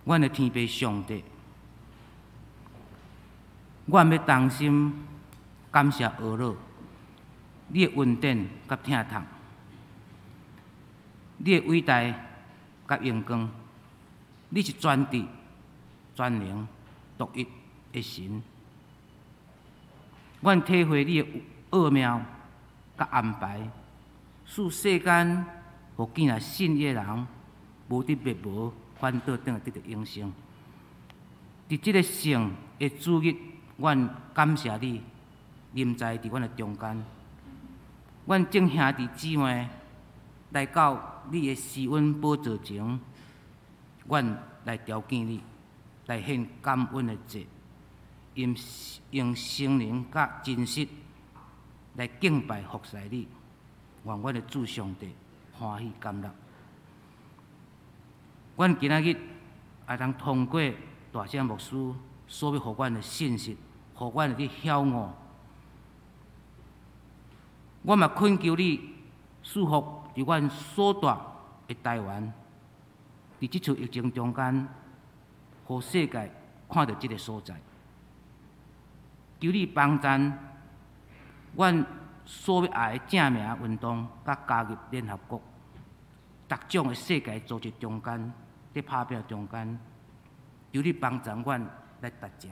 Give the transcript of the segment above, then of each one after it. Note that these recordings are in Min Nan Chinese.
阮的天父上帝，阮欲同心感謝阿樂，你的恩典佮疼痛，你的偉大佮榮光，你是全智、全能、獨一的神。阮體會你的奧妙佮安排，使世間予囝來信伊的人，無佇滅亡，反倒轉來得著永生。佇這个聖的主日，阮感謝你臨在佇阮的中間。阮眾兄弟姊妹來到你的施恩寶座前，阮來朝見你，來獻感恩的祭，用用聖靈佮真實來敬拜服侍你，願阮的主上帝歡喜甘樂。阮今仔日會當通過大聖牧師所欲予阮的信息，予阮會去曉悟。我嘛懇求你賜福佇阮所蹛的台灣，佇這次疫情中間，予世界看著這个所在。求你幫贊阮所欲愛的正名運動，佮加入聯合國逐種的世界組織中間，佇拍拚中間，求你幫助阮來達成。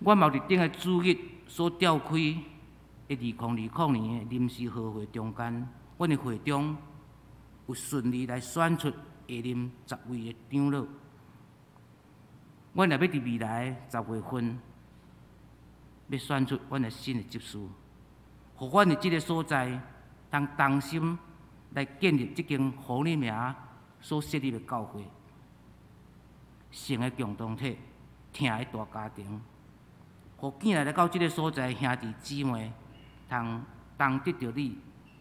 阮嘛佇頂个主日所召開的2020年的臨時和會中間，阮的會長有順利來選出下任10位的長老。阮也欲佇未來10月份，欲選出阮的新的執事，予阮佇這个所在，通同心來建立這間予你名所設立的教會，聖的共同體，疼的大家庭，予囝來來到這个所在兄弟姊妹，通同得著你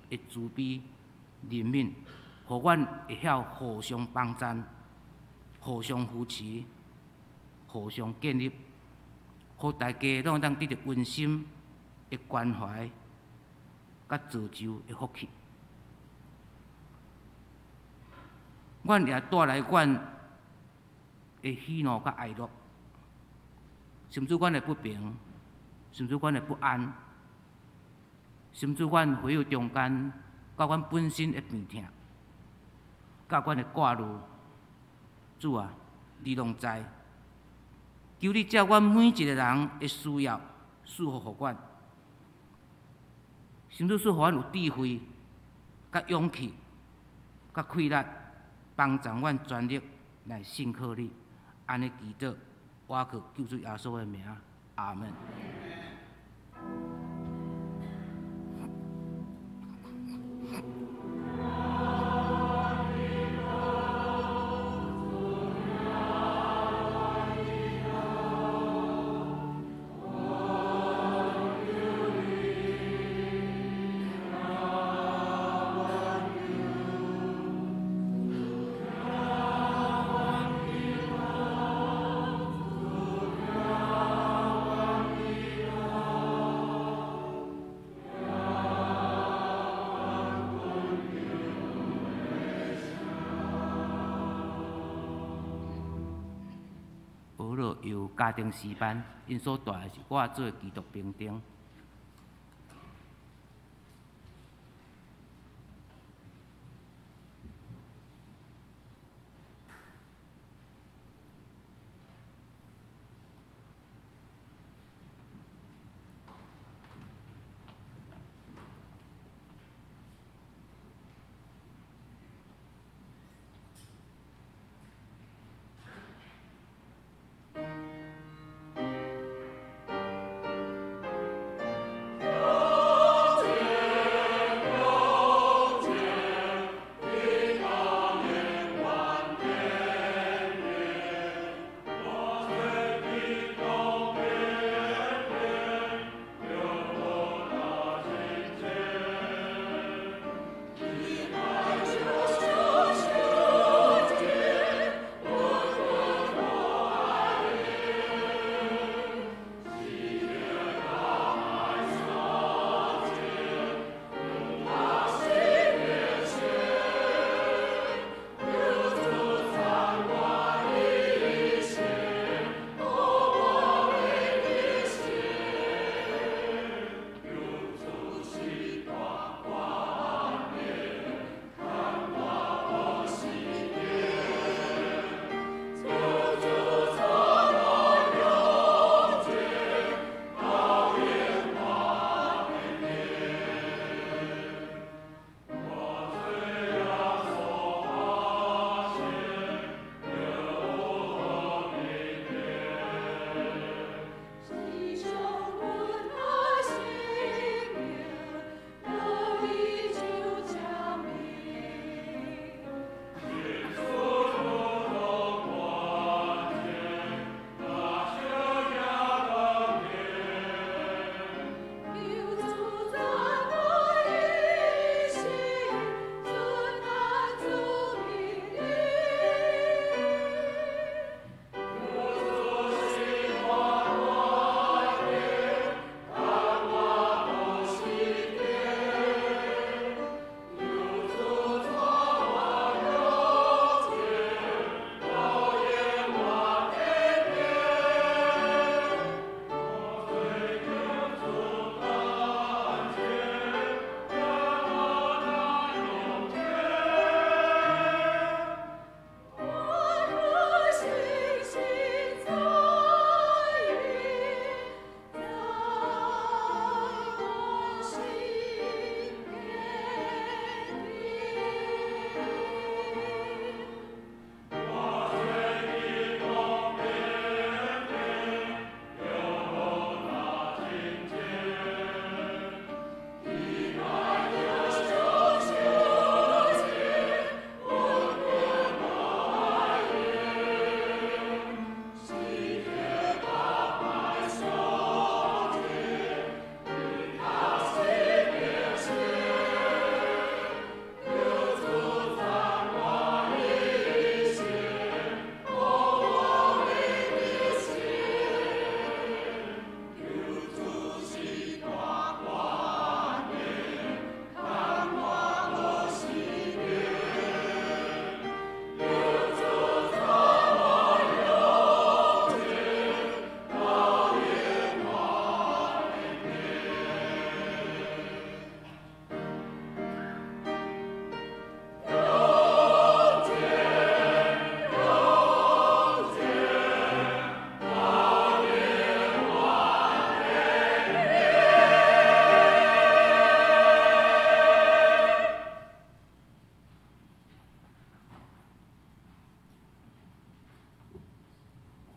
的慈悲憐憫，予阮會曉互相幫贊、互相扶持、互相建立，予大家攏會當得著溫馨的關懷，佮造就的福氣。阮也帶來阮的喜怒佮哀樂，甚至阮的不平，甚至阮的不安，甚至阮會友中間，佮阮本身的病痛，佮阮的掛慮，主啊，你攏知。求你照阮每一个人的需要，賜福予阮，甚至賜予阮有智慧、佮勇氣、佮氣力，幫助阮全力來信靠你。按呢祈禱，我靠救主耶穌的名，阿門。由家庭詩班，𪜶所帶的是我做基督兵丁。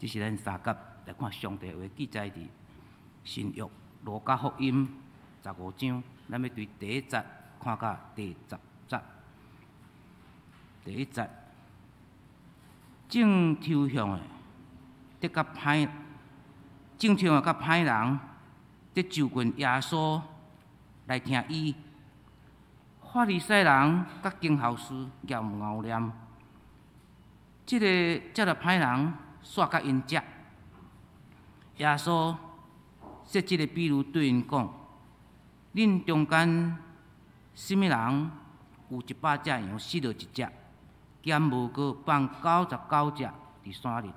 這是咱相佮來看上帝話記載佇新約路加福音15章，咱欲對第一節看到第10節。第一節，眾抽象的得較歹，眾抽象的較歹人得就近耶穌來聽伊。法利賽人佮經學士掞咬念，這个遮爾歹人煞佮𪜶食。耶穌設這个比喻對𪜶講：恁中間啥物人有100隻羊失落一隻，兼無閣放99隻佇山裡，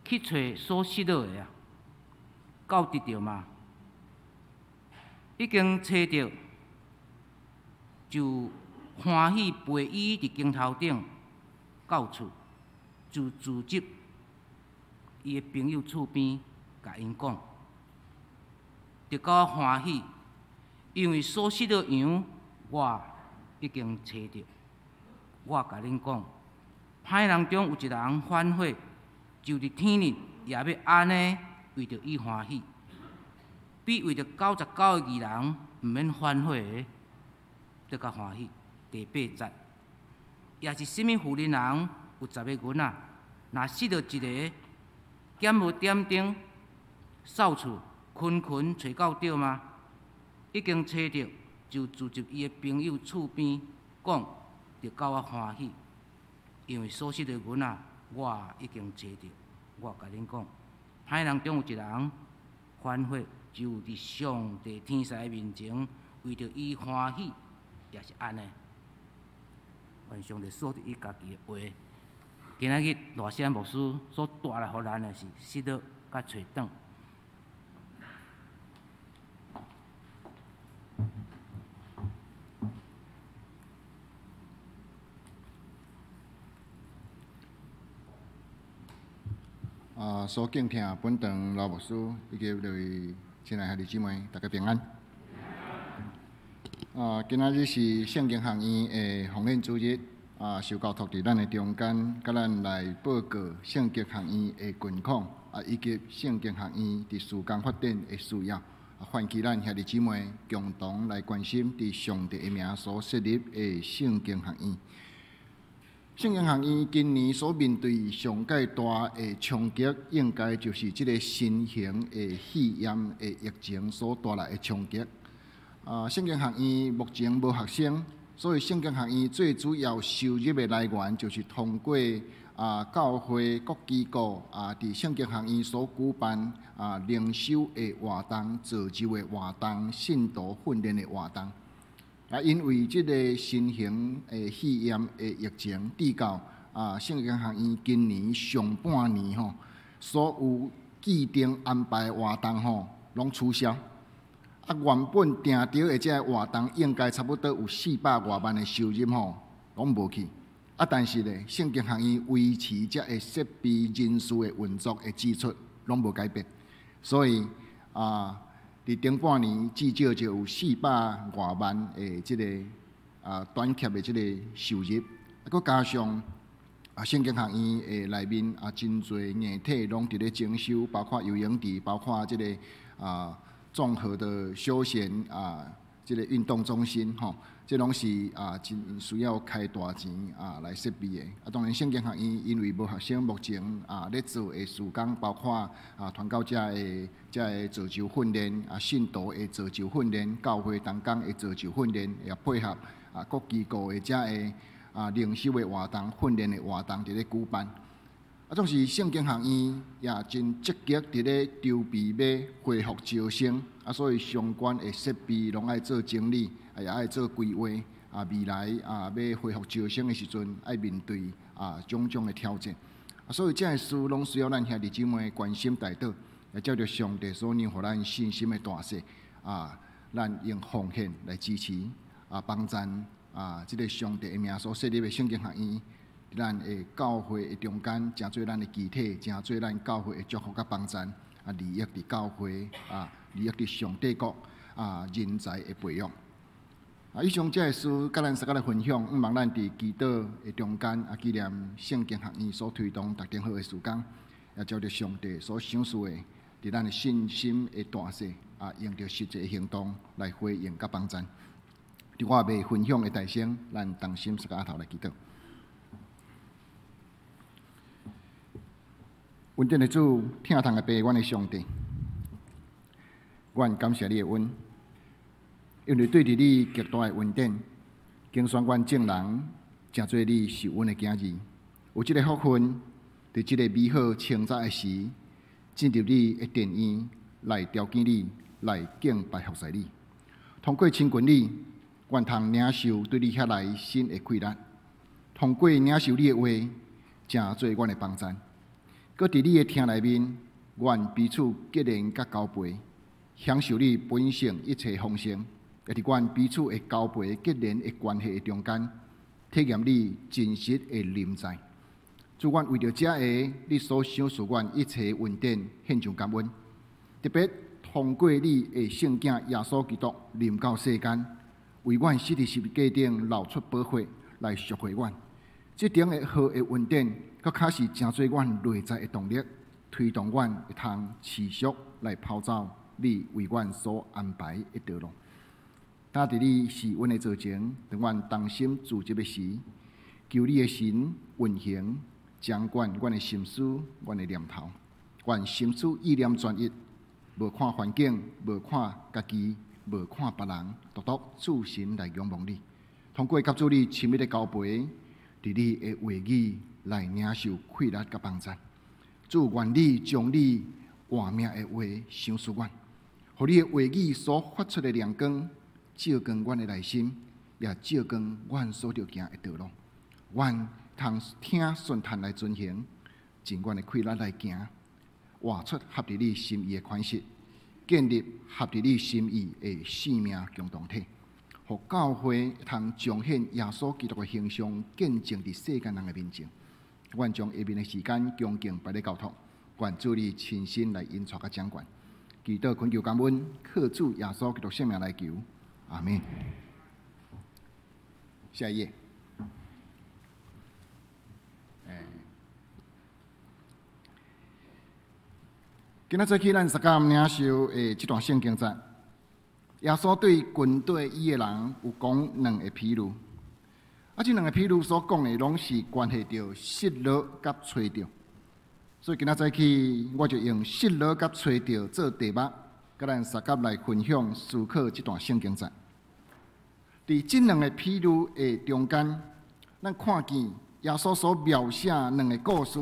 去揣所失落的啊？到得著嗎？已經揣著，就歡喜陪伊佇肩頭頂到厝，就聚集伊的朋友厝邊，共𪜶講，得夠歡喜，因為所失的羊我已經揣著。我共恁講，歹人中有一人反悔，就佇天日也欲按呢為著伊歡喜，比為著99个義人毋免反悔的閣較歡喜。第八節，抑是啥物婦人人有10個銀仔，若失落一个，敢無點燈，掃厝，勤勤揣到著嗎？已經揣著，就聚集伊的朋友厝邊，講著夠我歡喜，因為所失的銀仔我已經揣著。我共恁講，歹人中有一人反悔，就佇上帝天使的面前，為著伊歡喜，也是按呢。願上帝賜予伊家己的話。今仔日賴世安牧師所帶來予咱的是失落佮揣轉。啊，所敬聽本堂老牧師以及各位親愛兄弟姊妹，大家平安。啊，今仔日是聖經學院的奉獻主日，啊，受交託佇咱的中間，佮咱來報告聖經學院的近況，啊，以及聖經學院佇事工發展的需要，啊，喚起咱兄弟姊妹共同來關心佇上帝的名所設立的聖經學院。聖經學院今年所面對上蓋大的衝擊，應該就是這个新型的肺炎的疫情所帶來的衝擊。啊，聖經學院目前無學生，所以聖經學院最主要收入的來源就是通過啊教會各機構啊，佇聖經學院所舉辦啊靈修的活動、造就的活動、信徒訓練的活動。啊，因為這个新型的肺炎的疫情，致到啊聖經學院今年上半年吼，所有既定安排的活動吼，攏取消。啊，原本訂著的這个活動，應該差不多有400外萬的收入吼，攏無去。啊，但是咧，聖經學院維持這个設備、人事的運作的支出，攏無改變。所以啊，佇頂半年至少就有400外萬的這个啊短缺的這个收入，啊，閣加上啊聖經學院的內面啊真濟硬體攏佇咧整修，包括游泳池，包括這个啊綜合的休閒啊這个運動中心吼，這攏是啊真需要開大錢啊來設備的。啊，當然聖經學院因為無學生，目前啊咧做的事工，包括啊傳教者的這个造就訓練，啊信徒的造就訓練，教會同工的造就訓練，也配合啊各機構的這个啊靈修的活動、訓練的活動佇咧舉辦。啊，總是聖經學院也真積極佇咧籌備欲恢復招生，啊，所以相關的設備攏愛做整理，也愛做規劃。啊，未來啊，欲恢復招生的時陣，愛面對啊種種的挑戰。啊，所以這个事攏需要咱兄弟姊妹關心代禱，也照著上帝所讓予咱信心的大小，啊，咱用奉獻來支持啊，幫贊啊，這个上帝的名所設立的聖經學院。咱的教會的中間，成做咱的肢體，成做咱教會的祝福佮幫贊，啊，利益佇教會，啊，利益佇上帝國，啊，人才的培養。啊，以上這个事，佮咱相佮來分享，向望咱佇祈禱的中間，啊，紀念聖經學院所推動逐間好的事工，也照著上帝所賞賜的，佇咱的信心的大細，啊，用著實際行動來回應佮幫贊。佇我未分享的台先，咱同心徛額頭來祈禱。恩典的主，疼痛的爸，阮的上帝，阮感謝你的恩，因為對著你極大的恩典，揀選阮眾人，成做你受恩的囝兒，有這個福分，佇這個美好清早的時，進入你的殿院來朝見你，來敬拜服侍你。通過親近你，阮通領受對你遐來新的氣力；通過領受你的話，成做阮的幫贊。閣佇你的廳內面，阮彼此結連佮交陪，享受你本性一切豐盛，也佇阮彼此的交陪結連的關係的中間，體驗你真實的臨在。主，阮為著這个你所賞賜阮一切恩典，獻上感恩。特別通過你的聖囝耶穌基督臨到世間，為阮死佇十字架頂流出寶血來贖回阮。這等的好的恩典，閣較是成做阮內在的動力，推動阮會通持續來跑走你為阮所安排的道路。今佇你是阮的座前，當阮同心聚集的時，求你的神運行，掌管阮的心思、阮的念頭，願心思意念專一，無看環境，無看家己，無看別人，獨獨注神來仰望你。通過佮主你親密的交陪，佇你的話語來領受氣力佮幫贊。主，願你將你活命的話賞賜阮，予你的話語所發出的亮光，照光阮的內心，也照光阮所著行的道路。阮通聽順趁來遵行，盡阮的氣力來行，活出合佇你心意的款式，建立合佇你心意的生命共同體，予教會通彰顯耶穌基督的形象，見證佇世間人的面前。阮將下面的時間恭敬擺咧交託，願主你親身來引帶佮掌管。祈禱懇求感恩，靠主耶穌基督聖名來求，阿們。下一頁。今仔早起咱相佮領受的這段聖經節，耶穌對軍隊伊的人有講兩个比喻，啊，這兩个比喻所講的攏是關係著失落佮揣著，所以今仔早起我就用失落佮揣著做題目，佮咱相佮來分享思考這段聖經節。佇這兩个比喻的中間，咱看見耶穌所描寫兩个故事，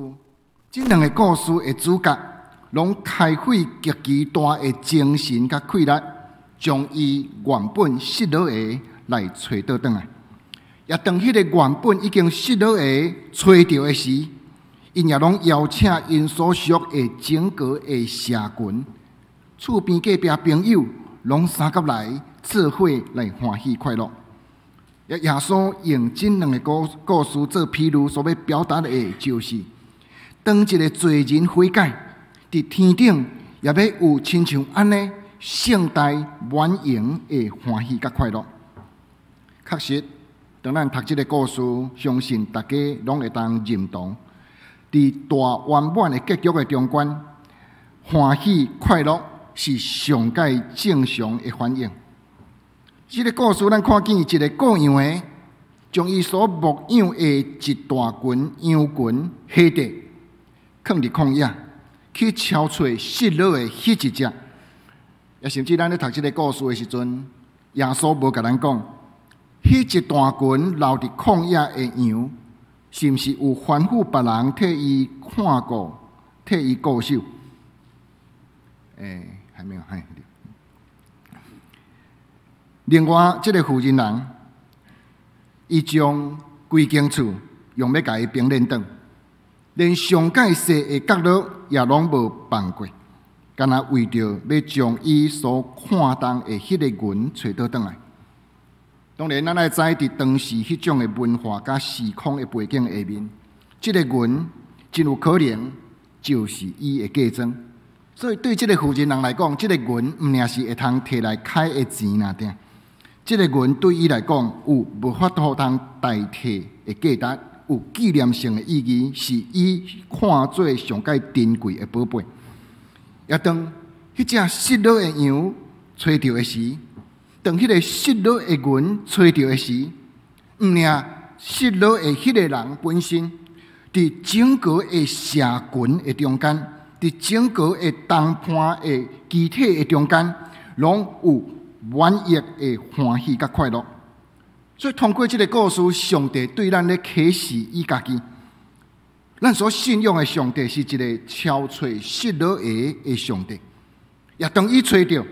這兩个故事的主角攏開費極其大的精神佮氣力，將伊原本失落的來揣倒轉來。也當彼個原本已經失落的揣著的時，𪜶也攏邀請𪜶所屬的整個的社群、厝邊隔壁朋友，攏相佮來做伙來歡喜快樂。也耶穌用這兩个故事做比喻，所欲表達的，就是，當一个罪人悔改，佇天頂也欲有親像按呢盛大滿盈的歡喜佮快樂。確實，當咱讀這个故事，相信大家攏會當認同，佇大圓滿的結局的中間，歡喜快樂是上蓋正常的反應。這个故事，咱看見一个顧羊的，將伊所牧養的一大群羊群下地，囥佇曠野，去搜揣失落的彼一隻。也甚至咱咧讀這个故事的時陣，耶穌無共咱講，彼一大群留佇曠野的羊，是毋是有吩咐別人替伊看顧、替伊顧守？還沒有，嘿。另外，這个婦人人，伊將規間厝用欲共伊平連轉，連上蓋細的角落也攏無放過，干焦為著欲將伊所看重的彼个銀揣倒轉來。當然，咱愛知佇當時彼種的文化佮時空的背景下面，這个銀真有可能就是伊的嫁妝。所以對這个婦人人來講，這个銀毋爾是會通提來開的錢爾爾。這个銀對伊來講有無法度通代替的價值，有紀念性的意義，是伊看做上蓋珍貴的寶貝。也當彼隻失落的羊揣著的時，當彼個失落的銀揣著的時，毋爾失落的彼個人本身，佇整個的社群的中間，佇整個的同伴的集體的中間，攏有滿溢的歡喜佮快樂。所以通過這個故事，上帝對咱咧啟示伊家己。咱所信仰的上帝是一個超揣失落的上帝。也當伊揣著，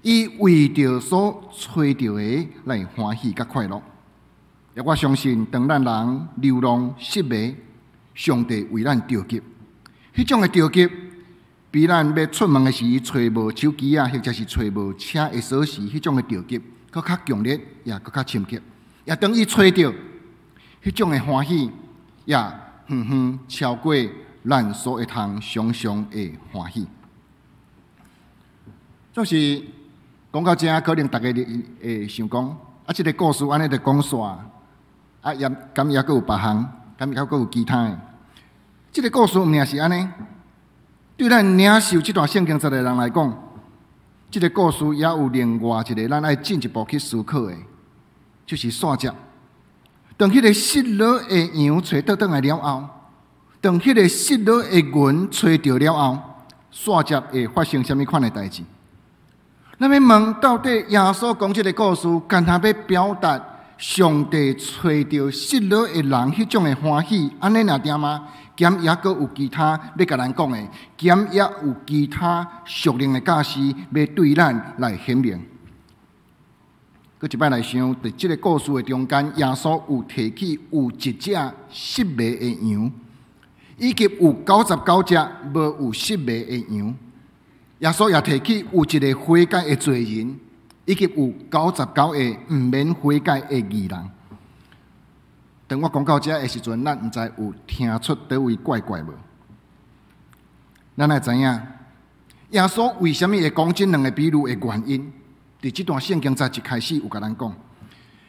伊為著所揣著的來歡喜佮快樂。也我相信，當咱人流浪失迷，上帝為咱著急。彼種的著急，比咱欲出門的時揣無手機仔，或者是揣無車的鎖匙，彼種的著急，閣較強烈，也閣較深刻。也當伊揣著，彼種的歡喜，也遠遠超過咱所會通想像的歡喜。總是講到這，可能大家會想講：啊，這個故事按呢就講煞，啊，也敢猶閣有別項，敢猶閣有其他的？這個故事毋爾是按呢。對咱領受這段聖經節的人來講，這個故事也有另外一個咱愛進一步去思考的，就是煞節。當彼個失落的羊揣倒轉來了後，當彼個失落的銀揣著了後，煞節會發生啥物款的代誌？咱欲問，到底耶穌講這個故事，敢若欲表達上帝揣著失落的人彼種的歡喜，按呢爾爾嗎？兼猶閣有其他欲共咱講的，兼猶有其他屬靈的教示欲對咱來顯明。閣一擺來想，佇這個故事的中間，耶穌有提起有一隻失迷的羊，以及有99隻無有失迷的羊。耶穌也提起有一個悔改的罪人，以及有99個毋免悔改的義人。當我講到這的時陣，咱毋知有聽出佗位怪怪無？咱愛知影耶穌為啥物會講這兩個比喻的原因？佇這段聖經節一開始有共咱講，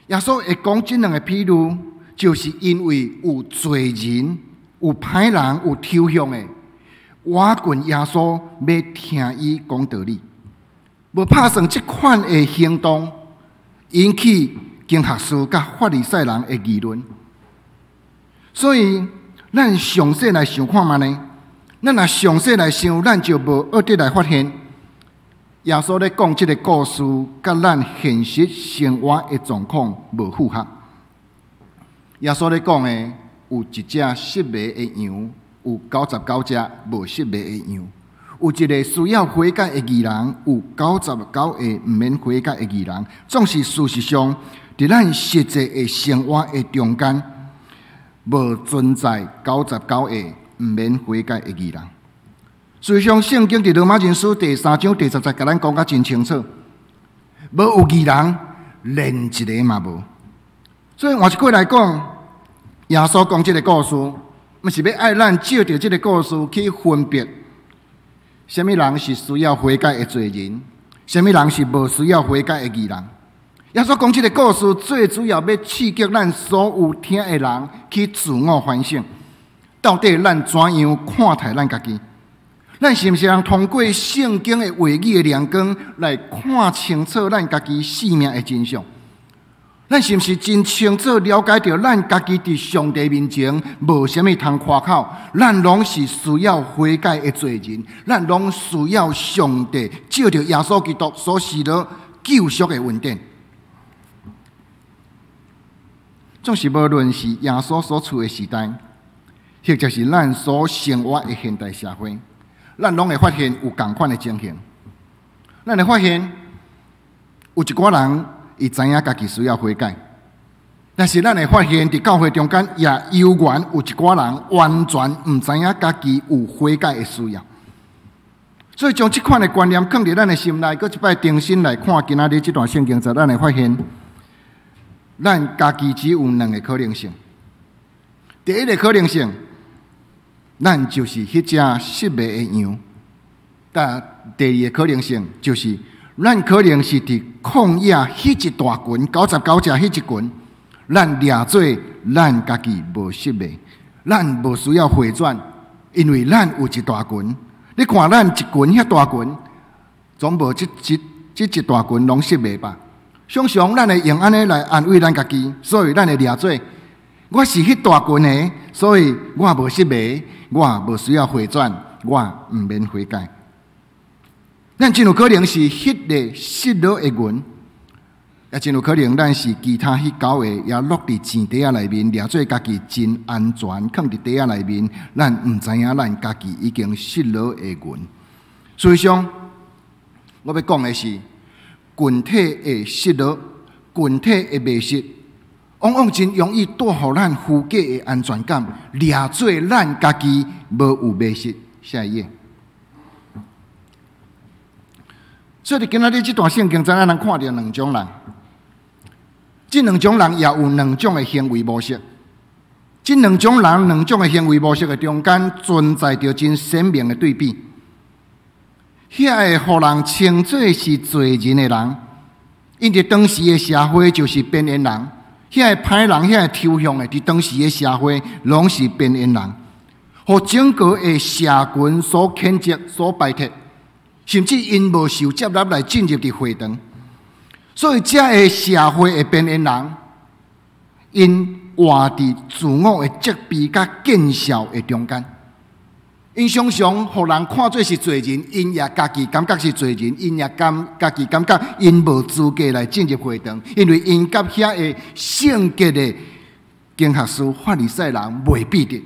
耶穌會講這兩個比喻，就是因為有罪人、有歹人、有抽象的，倚近耶穌，欲聽伊講道理，無拍算這款的行動引起經學士佮法利賽人的議論。所以，咱詳細來想看覓呢？咱若詳細來想，咱就無惡得來發現，耶穌咧講這個故事，佮咱現實生活的狀況無符合。耶穌咧講的有一隻失迷的羊，有99隻無失迷的羊；有一個需要悔改的義人，有99個毋免悔改的義人。總是事實上，佇咱實際的生活的中間，無存在99個毋免悔改的義人。事實上，聖經佇羅馬人書第三章第十節，共咱講甲真清楚，無有義人，連一个嘛無。所以換一句來講，耶穌講這個故事，毋是欲愛咱藉著這個故事去分別，啥物人是需要悔改的罪人，啥物人是無需要悔改的義人。耶穌講這個故事，最主要欲刺激咱所有聽的人去自我反省，到底咱怎樣看待咱家己？咱是毋是通通過聖經的話語的亮光來看清楚咱家己生命的真相？咱是毋是真清楚了解著咱家己佇上帝面前無啥物通誇口？咱攏是需要悔改的罪人，咱攏需要上帝藉著耶穌基督所施的救贖的恩典。總是無論是耶穌所處的時代，或者是咱所生活的現代社會，咱攏會發現有仝款的情形。咱會發現有一寡人，伊知影家己需要悔改，但是咱會發現佇教會中間也猶原有一寡人完全毋知影家己有悔改的需要。所以將這款的觀念囥佇咱的心內，閣一擺重新來看今仔日這段聖經節，咱會發現，咱家己只有兩個可能性。第一個可能性，咱就是彼隻失迷的羊；但第二個可能性，就是咱可能是佇曠野彼一大群99隻彼一群，咱掠做咱家己無失迷，咱無需要回轉，因為咱有一大群。你看咱一群遐大群，總無這一大群攏失迷吧？常常咱會用按呢來安慰咱家己，所以咱會掠做我是彼大群的，所以我無失迷，我無需要回轉，我毋免悔改。咱真有可能是彼个失落的群，也真有可能咱是其他彼九个也落佇錢袋仔內面，掠做家己真安全，囥佇袋仔內面，咱毋知影咱家己已經失落的群。事實上，我欲講的是群體的失落，群體的迷失，往往真容易帶予咱虛假的安全感，掠做咱家己無有迷失。下一頁。所以，今仔日這段聖經，咱咱看著兩種人，這兩種人也有兩種的行為模式。這兩種人、兩種的行為模式的中間，存在著真鮮明的對比。遐个予人稱做是罪人的人，𪜶佇當時的社會就是邊緣人。遐个歹人、遐个抽象的，佇當時的社會攏是邊緣人，予整個的社群所譴責、所排斥。甚至𪜶無受接納來進入佇會堂，所以這个社會的邊緣人，𪜶活佇自我的責備佮見笑的中間，𪜶常常予人看做是罪人，𪜶也家己感覺是罪人，𪜶也家己感覺𪜶無資格來進入會堂，因為𪜶佮遐个聖潔的經學士法利賽人袂比得，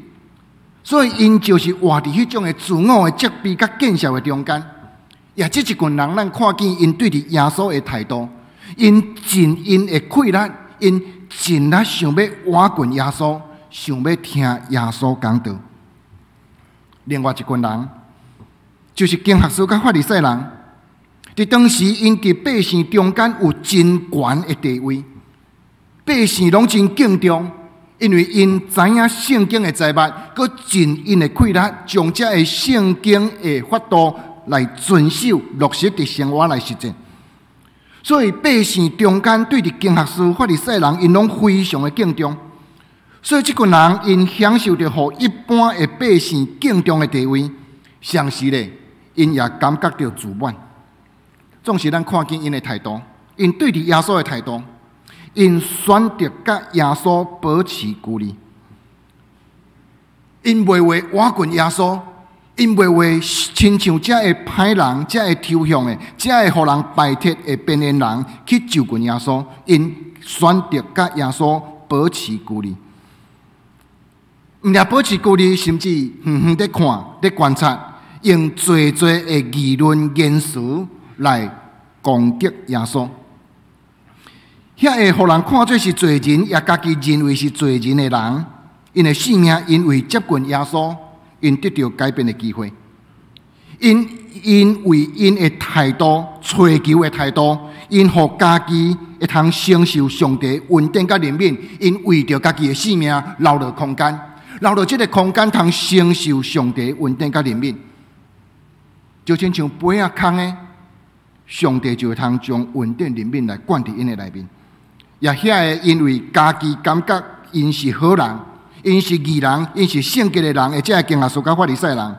所以𪜶就是活佇彼種的自我的責備佮見笑的中間。也這一群人，咱看見𪜶對佇耶穌的態度，𪜶盡𪜶的氣力，𪜶盡力想欲倚近耶穌，想欲聽耶穌講道。另外一群人，就是經學士佮法利賽人，佇當時𪜶佇百姓中間有真懸的地位，百姓攏真敬重，因為𪜶知影聖經的知物，閣盡𪜶的氣力，將這个聖經的法度來遵守落實佇生活來實踐，所以百姓中間對佇經學士、法利賽人，𪜶攏非常的敬重。所以這群人𪜶享受著予一般的百姓敬重的地位，同時咧，𪜶也感覺著自滿。總是咱看見𪜶的態度，𪜶對佇耶穌的態度，𪜶選擇佮耶穌保持距離，𪜶袂話倚近耶穌。𪜶袂話親像這个歹人、這个抽象的、這个予人排斥的邊緣人去就近耶穌，𪜶選擇佮耶穌保持距離。毋但保持距離，甚至遠遠咧看、咧觀察，用濟濟的議論言辭來攻擊耶穌。遐个予人看做是罪人，也家己認為是罪人的人，𪜶的性命因為接近耶穌，𪜶得著改變的機會，𪜶因為𪜶的態度、揣求的態度，𪜶予家己會通承受上帝恩典佮憐憫，𪜶為著家己的性命留落空間，留落這个空間通承受上帝恩典佮憐憫，就親像杯仔空的，上帝就會通將恩典憐憫來灌佇𪜶的內面。也遐个因為家己感覺𪜶是好人，𪜶是義人，𪜶是聖潔的人，或者是經學士佮法利賽人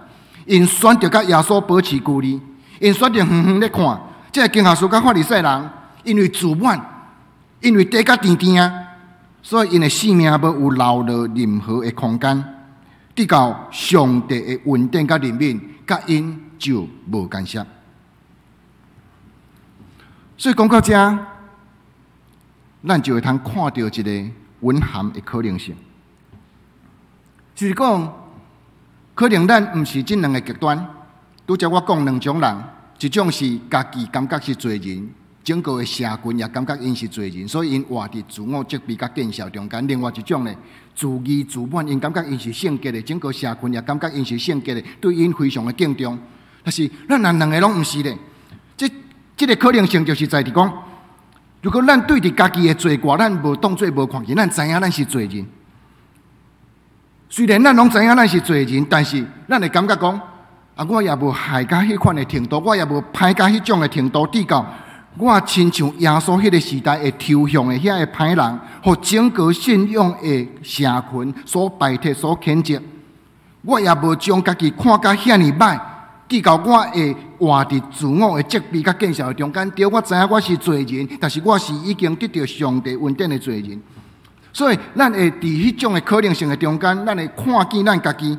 ，𪜶選擇佮耶穌保持距離，𪜶選擇遠遠咧看。這个經學士佮法利賽人，因為自滿，因為地較甜甜啊，所以𪜶的性命無有留落任何的空間，直到上帝的恩典佮憐憫，佮𪜶就無干涉。所以講到這，咱就會通看著一个蘊含的可能性。就是講，可能咱毋是這兩个極端。拄才我講兩種人，一種是家己感覺是罪人，整個的社群也感覺𪜶是罪人，所以𪜶活佇自我責備佮見笑中間。另外一種呢，自義自滿，𪜶感覺𪜶是聖潔的，整個社群也感覺𪜶是聖潔的，對𪜶非常的敬重。但是咱若兩个攏毋是咧，這个可能性就是在佇講，如果咱對佇家己的罪過，咱無當做無看見，咱知影咱是罪人。雖然咱攏知影咱是罪人，但是咱會感覺講，啊，我也無害到彼款的程度，我也無歹到彼種的程度，直到我親像耶穌彼个時代會抽象的遐个歹人，予整個信仰的社群所排斥、所譴責。我也無將家己看甲遐爾歹，至到我會活佇自我的責備佮見笑的中間。對，我知影我是罪人，但是我是已經得著上帝恩典的罪人。所以，咱會佇彼種的可能性的中間，咱會看見咱家己。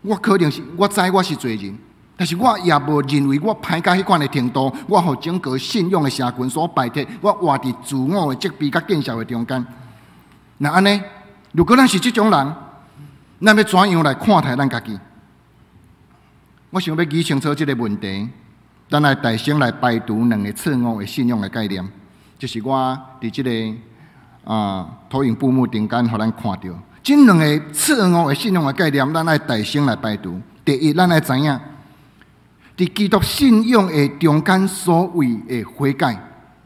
我可能是我知我是罪人，但是我也無認為我歹到彼款的程度，我予整個信仰的社群所排斥，我活佇自我的責備佮見笑的中間。若按呢，如果咱是這種人，咱欲怎樣來看待咱家己？我想欲釐清楚這个問題，咱來大聲來排除兩个錯誤的信仰的概念，就是我佇這个投影布幕頂間，予咱看著。這兩个錯誤的信仰的概念，咱愛大聲來排除。第一，咱愛知影，佇基督信仰的中間，所謂的悔改，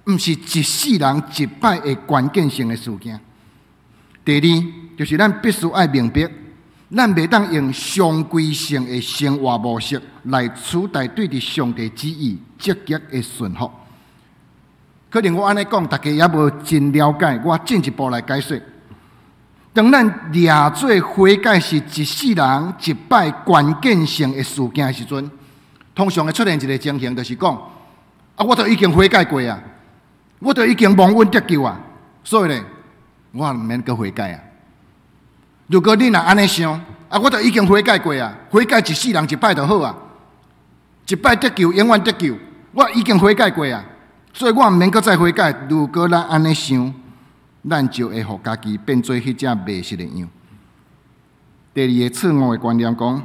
毋是一世人一擺的關鍵性的事件。第二，就是咱必須愛明白，咱袂當用常規性的生活模式來取代對佇上帝旨意積極的順服。可能我按呢講，大家也無真了解，我進一步來解說。當咱掠做悔改是一世人一擺關鍵性的事件的時陣，通常會出現一个情形，就是講啊，我都已經悔改過啊，我都已經蒙恩得救啊，所以咧，我毋免閣悔改啊。如果你若按呢想，啊，我都已經悔改過啊，悔改一世人一擺就好啊，一擺得救，永遠得救，我已經悔改過啊，所以我毋免閣再悔改。如果咱按呢想，咱就會予家己變做彼隻迷失的羊。第二個錯誤的觀念講，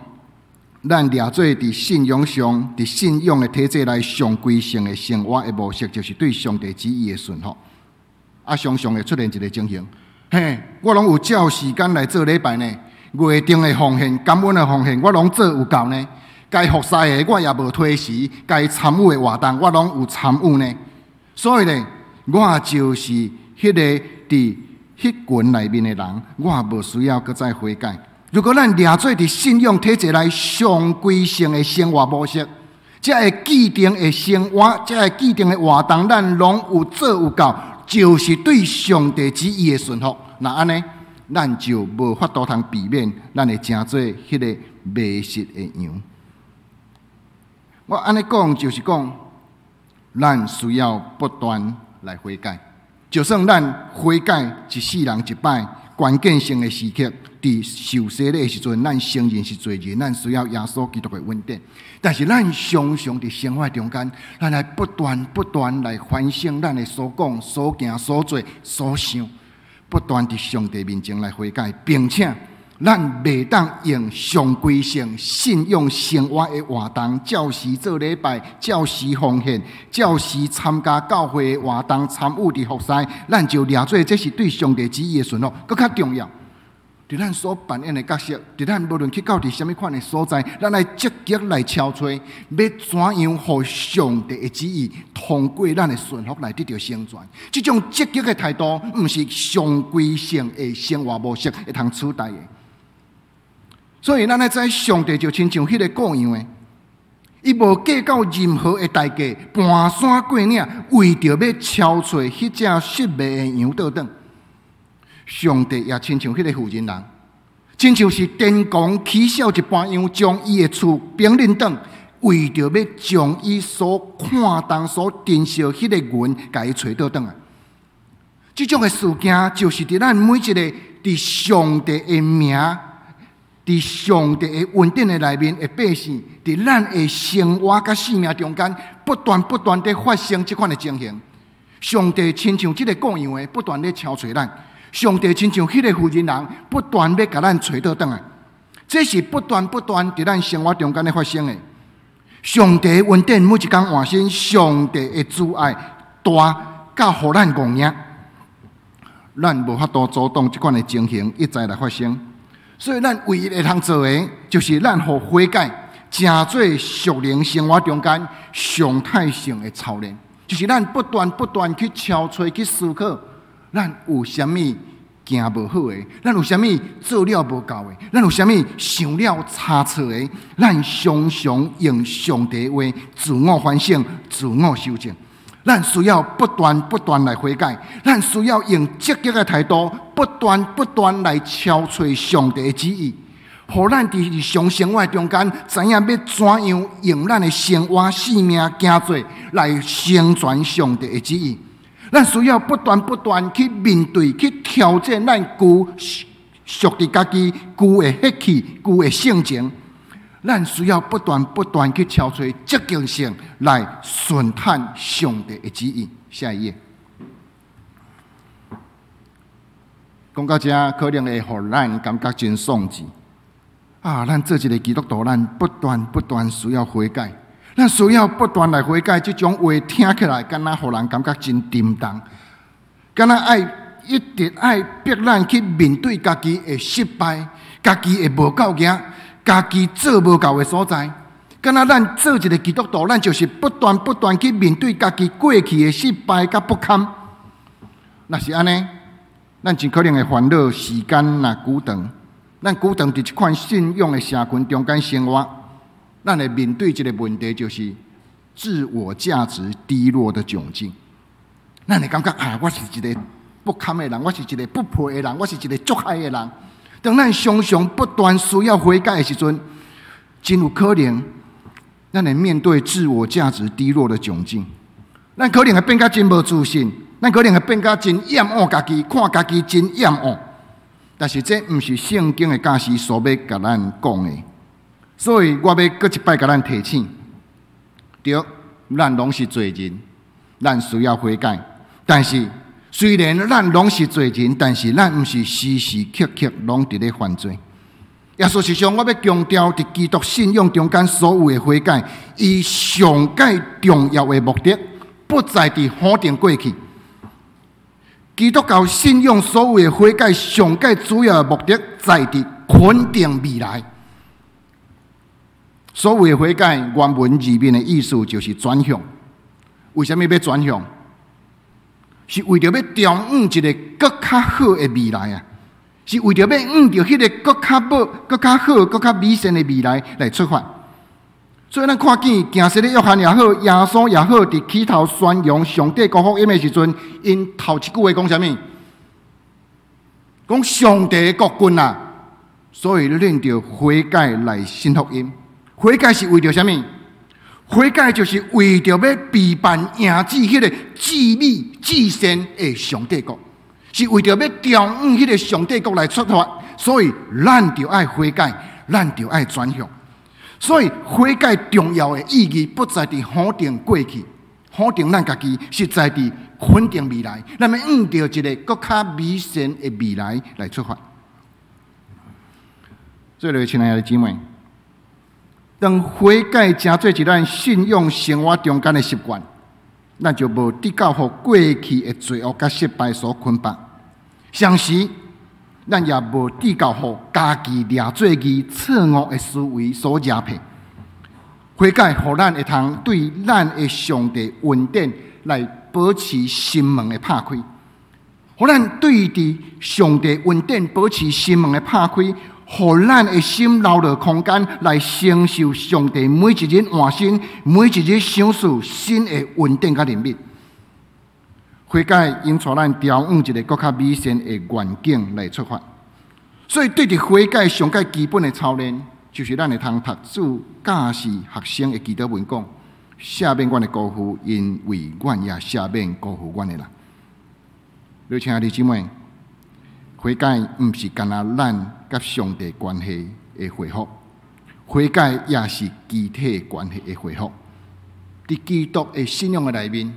咱掠做佇信仰上，佇信仰的體制內常規性的生活的模式，就是對上帝旨意的順服。啊，常常會出現一个情形，嘿，我攏有照時間來做禮拜呢，月頂的奉獻、感恩的奉獻，我攏做有夠呢。該服侍的我也無推辭，該參與的活動我攏有參與呢。所以呢，我就是彼个佇彼群內面的人，我無需要閣再悔改。如果咱掠做佇信仰體制內常規性的生活模式，這个既定的生活，這个既定的活動，咱攏有做有夠，就是對上帝旨意的順服。若按呢，咱就無法度通避免，咱會成做彼个迷失的羊。我按呢講，就是講，咱需要不斷來悔改。就算咱悔改一世人一擺，關鍵性的時刻，佇受洗禮的時陣，咱承認是罪人，咱需要耶穌基督的恩典。但是咱常常佇生活中間，咱來不斷不斷來反省咱的所講、所行、所做、所想，不斷佇上帝面前來悔改，並且咱袂當用常規性信仰生活的活動，照時做禮拜，照時奉獻，照時參加教會的活動，參與佇服侍，咱就掠做這是對上帝旨意的順服，閣較重要。佇咱所扮演的角色，佇咱無論去到佇啥物款的所在，咱愛積極來敲揣，欲怎樣予上帝的旨意通過咱的順服來得著成全。這種積極的態度，毋是常規性的生活模式會通取代的。所以，咱愛知上帝就親像彼个羔羊的，伊無計較任何的代價，盤山過嶺，為著欲敲揣彼隻失迷的羊倒轉。上帝也親像彼个婦人人，親像是癲狂起痟一般樣，將伊的厝兵輪轉，為著欲將伊所看重、所珍惜彼个銀，共伊揣倒轉來。這種的事件，就是佇咱每一个佇上帝的名，佇上帝的恩典的內面的百姓，佇咱的生活佮生命中間，不斷不斷地發生這款的情形。上帝親像這个羔羊的，不斷咧敲揣咱；上帝親像彼个婦人人，不斷欲共咱揣倒轉來。這是不斷不斷佇咱生活中間咧發生的。上帝的恩典每一工換新，上帝的慈愛大到予咱戇贏，咱無法度阻擋這款的情形一再來發生。所以，咱唯一會通做的，就是咱予悔改，成做屬靈生活中間常態性的操練，就是咱不斷不斷去敲揣、去思考，咱有啥物行無好的，咱有啥物做了無夠的，咱有啥物想了差錯的，咱常常用上帝話自我反省、自我修正。咱需要不斷不斷來悔改，咱需要用積極的態度，不斷不斷來敲揣上帝的旨意，予咱佇日常生活中間知影欲怎樣用咱的生活、性命、行做來成全上帝的旨意。咱需要不斷不斷去面對、去挑戰咱舊屬佇家己舊的血氣、舊的性情。咱需要不斷不斷去敲揣積極性來順探上帝的旨意。下一頁，講到這，可能會予咱感覺真喪志啊！咱做一个基督徒，咱不斷不斷需要悔改，咱需要不斷來悔改。這種話聽起來，敢若予人感覺真沉重，敢若愛一直愛逼咱去面對家己的失敗，家己的無夠額，家己做無夠的所在，敢若咱做一个基督徒，咱就是不斷不斷去面對家己過去的失敗佮不堪。若是按呢，咱真可能會煩惱時間若久長，咱久長佇這款信仰的社群中間生活，咱會面對一个問題，就是自我價值低落的窘境。咱會感覺啊，我是一个不堪的人，我是一个不配的人，我是一个足害的人。當咱常常不斷需要悔改的時陣，真有可能，咱會面對自我價值低落的窘境。咱可能會變甲真無自信，咱可能會變甲真厭惡家己，看家己真厭惡。但是這毋是聖經的教示所欲共咱講的，所以我欲閣一擺共咱提醒：對，咱攏是罪人，咱需要悔改，但是，雖然咱攏是罪人，但是咱毋是時時刻刻攏佇咧犯罪。耶穌是上，我欲強調，佇基督信仰中間所有的悔改，伊上蓋重要的目的，不在佇否定過去。基督教信仰所有的悔改，上蓋主要的目的，在佇肯定未來。所謂的悔改，原文字面的意思就是轉向。為啥物欲轉向？是為著欲朝向一个閣較好的未來啊！是為著欲向著彼个閣較好、閣較好、閣較美善的未來來出發。所以咱看見行洗禮約翰也好，耶穌也好，佇起頭宣揚上帝國福音的時陣，𪜶頭一句話講啥物？講上帝的國近啊！所以恁著悔改來信福音。悔改是為著啥物？悔改就是為著欲備辦迎接彼个至美至善的上帝國，是為著欲朝向彼个上帝國來出發，所以咱著愛悔改，咱著愛轉向。所以悔改重要的意義不在佇否定過去，否定咱家己，是在佇肯定未來。咱欲向著一个閣較美善的未來來出發。最後，親愛的姊妹，當悔改成做一咱信仰生活中間的習慣，咱就無得到予過去的罪惡佮失敗所捆綁。同時，咱也無得到予家己掠做義錯誤的思維所壓迫。悔改，予咱會通對咱的上帝恩典來保持心門的拍開，予咱對佇上帝恩典保持心門的拍開。予咱的心留落空間來承受上帝每一日換新、每一日賞賜新的恩典佮憐憫。悔改應帶咱朝向一个閣較美善的願景來出發。所以，對佇悔改上蓋基本的操練，就是咱會通讀主教示學生的祈禱文講：赦免阮的辜負，因為阮也赦免辜負阮的人。你親愛的姊妹，悔改毋是干焦咱佮上帝關係的恢復，悔改也是肢體關係的恢復。佇基督的信仰的內面，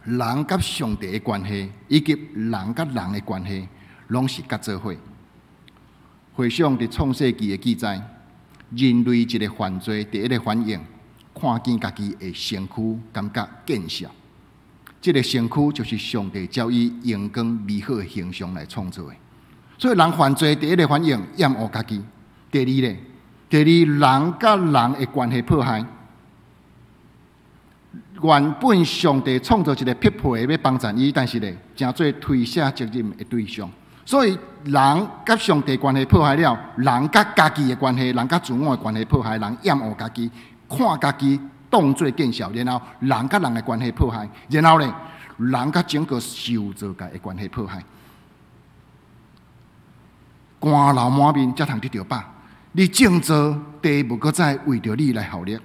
人佮上帝的關係，以及人佮人的關係，攏是結做伙。回想佇創世記的記載，人類一个犯罪，第一个反應，看見家己的身軀，感覺見笑。這个身軀就是上帝照伊榮光美好的形象來創造的。所以人犯罪第一个反應厭惡家己，第二咧，第二人佮人的關係破壞。原本上帝創造一个匹配的欲幫助伊，但是咧，成做推卸責任的對象。所以人佮上帝關係破壞了，人佮家己的關係，人佮自我的關係破壞，人厭惡家己，看家己當做見笑，然後人佮人的關係破壞，然後呢，人佮整個受造界的關係破壞。汗流滿面才通得著飽，你種作地無閣再為著你來效力。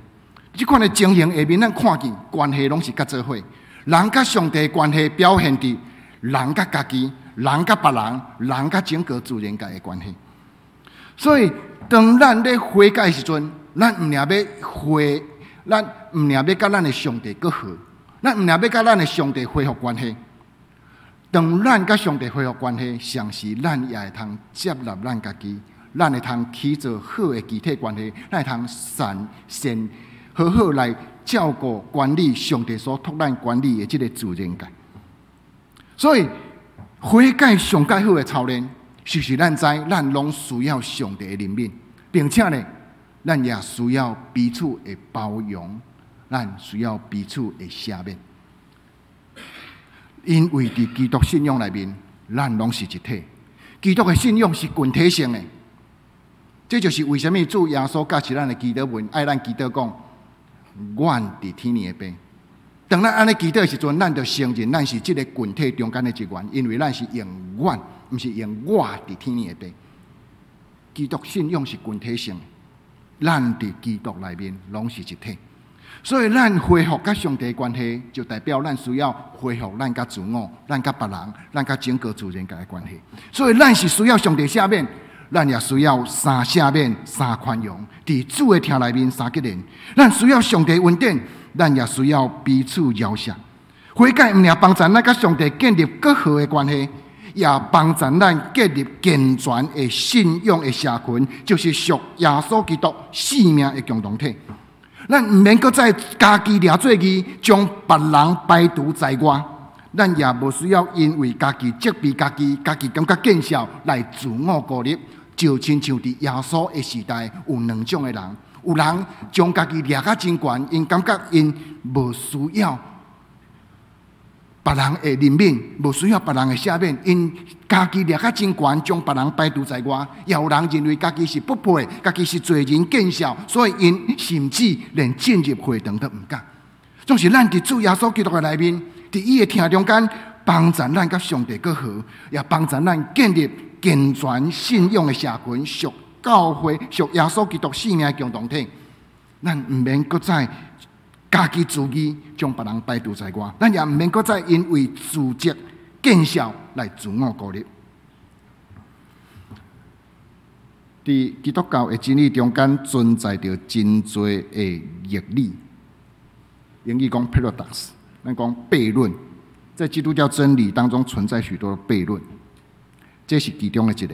這款的情形下面，咱看見關係攏是佮做伙，人佮上帝關係表現佇人佮家己、人佮別人、人佮整個自然界的關係。所以，當咱咧悔改的時陣，咱毋爾欲恢，咱毋爾欲佮咱的上帝閣和，咱毋爾欲佮咱的上帝恢復關係。當咱佮上帝恢復關係，同時咱也會通接納咱家己，咱會通起做好的肢體關係，咱會通善善好好來照顧管理上帝所託咱管理的這个自然界。所以悔改上蓋好的操練，就是咱知咱攏需要上帝的憐憫，並且呢，咱也需要彼此的包容，咱需要彼此的赦免。因為佇基督信仰內面，咱攏是一體。基督的信仰是群體性的，這就是為啥物主耶穌教示咱的祈禱文，愛咱祈禱講：願佇天的父。當咱按呢祈禱的時陣，咱就承認咱是這个群體中間的一員，因為咱是用願，毋是用我佇天的父。基督信仰是群體性的，咱佇基督內面攏是一體。所以，咱恢復佮上帝關係，就代表咱需要恢復咱佮自我、咱佮別人、咱佮整個自然界的關係。所以，咱是需要上帝赦免，咱也需要三赦免、三寬容。佇主的疼內面三結連，咱需要上帝恩典，咱也需要彼此饒恕。悔改毋爾幫助咱佮上帝建立閣好的關係，也幫助咱建立健全的信仰的社群，就是屬耶穌基督性命的共同體。咱毋免閣再家己掠做義，將別人排除在外。咱也無需要因為家己責備家己，家己感覺見笑來自我孤立。就親像佇耶穌的時代，有兩種的人，有人將家己掠甲真懸，𪜶感覺𪜶無需要別人的憐憫，無需要別人的赦免，𪜶家己掠甲真懸，將別人排除在外。也有人認為家己是不配，家己是罪人見笑，所以𪜶甚至連進入會堂都毋敢。總是咱佇主耶穌基督的內面，佇伊的疼中間，幫助咱佮上帝閣和，也幫助咱建立健全信仰的社群，屬教會、屬耶穌基督性命的共同體。咱毋免閣再家己自義，將別人排除在外，咱也毋免閣再因為自責、見笑來自我孤立。佇基督教的真理中間存在著真濟的逆理，英語講 paradox，咱講悖論。在基督教真理當中存在許多的悖論，這是其中的一个。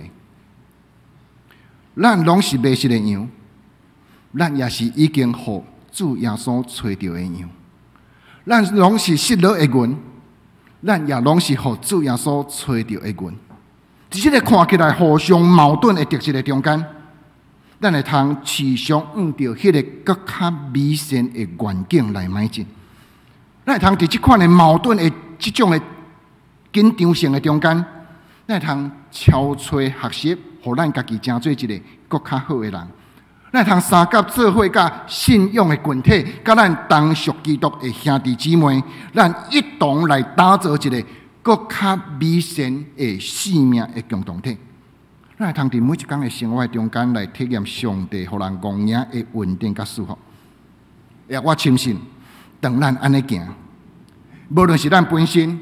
咱攏是迷失的羊，咱也是已經予主耶穌揣著的羊，咱攏是失落的銀，咱也攏是予主耶穌揣著的銀。佇這个看起來互相矛盾的特質的中間，咱會通持續向著彼个閣較美善的願景來邁進。咱會通佇這款的矛盾的這種的緊張性的中間，咱會通超揣學習，予咱家己成做一个閣較好的人。咱會通相佮做伙，佮信仰的群體，佮咱同屬基督的兄弟姊妹，咱一同來打造一个閣較美善的生命的共同體。咱會通佇每一工的生活中間來體驗上帝予人戇贏的恩典佮祝福。也我深信，當咱按呢行，無論是咱本身，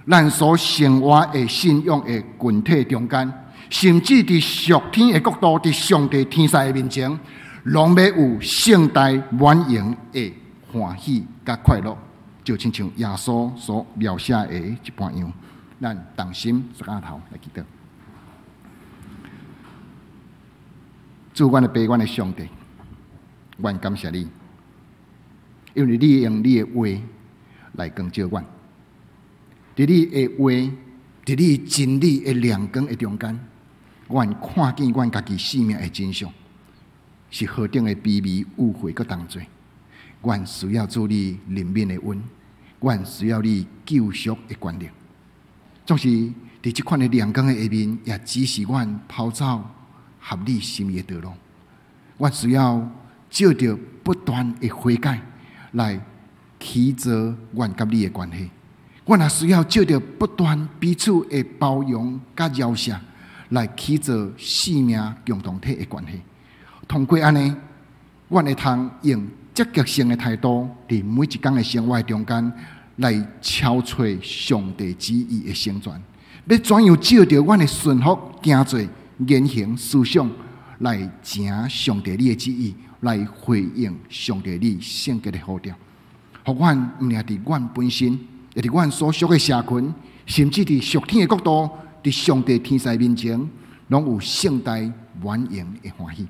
咱所生活的信仰的群體中間，甚至佇屬天的國度，佇上帝天使的面前，攏欲有聖大滿盈的歡喜佮快樂，就親像耶穌所描寫的一般樣。咱同心徛頭來祈禱。主，阮的爸，阮的上帝，阮感謝你，因為你用你的話來光照阮。佇你的話，佇你真理的亮光的中間，阮看見阮家己生命的真相，是何等的卑微、污穢、閣同罪。阮需要主你憐憫的恩，阮需要你救贖的權能。總是佇這款的亮光的下面，也指示阮跑走合你心意的道路。阮需要藉著不斷的悔改，來起造阮佮你的關係。阮也需要藉著不斷彼此的包容佮饒赦，來起造生命共同體的關係。通過按呢，阮會通用積極性的態度，佇每一工的生活中間，來敲揣上帝旨意的成全。欲怎樣藉著阮的順服、行做、言行、思想，來成上帝你的旨意，來回應上帝你聖潔的呼召。予阮毋爾佇阮本身，也佇阮所屬的社群，甚至佇屬天的國度，佇上帝天使面前，攏有聖大滿盈的歡喜。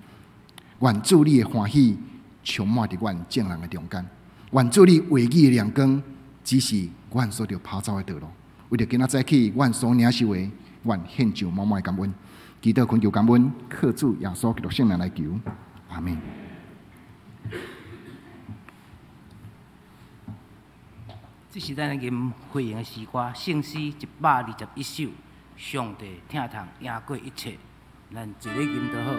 願主你的歡喜充滿佇阮眾人的中間。願主你話語的亮光，指示阮所著跑走的道路。為著今仔早起，阮所領受的，阮獻上滿滿的感恩。祈禱懇求感恩，靠主耶穌基督聖名來求，阿們。這是咱吟會員的詩歌，聖詩121首，上帝疼痛贏過一切，咱齊咧吟就好。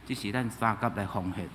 這是咱三甲來奉獻。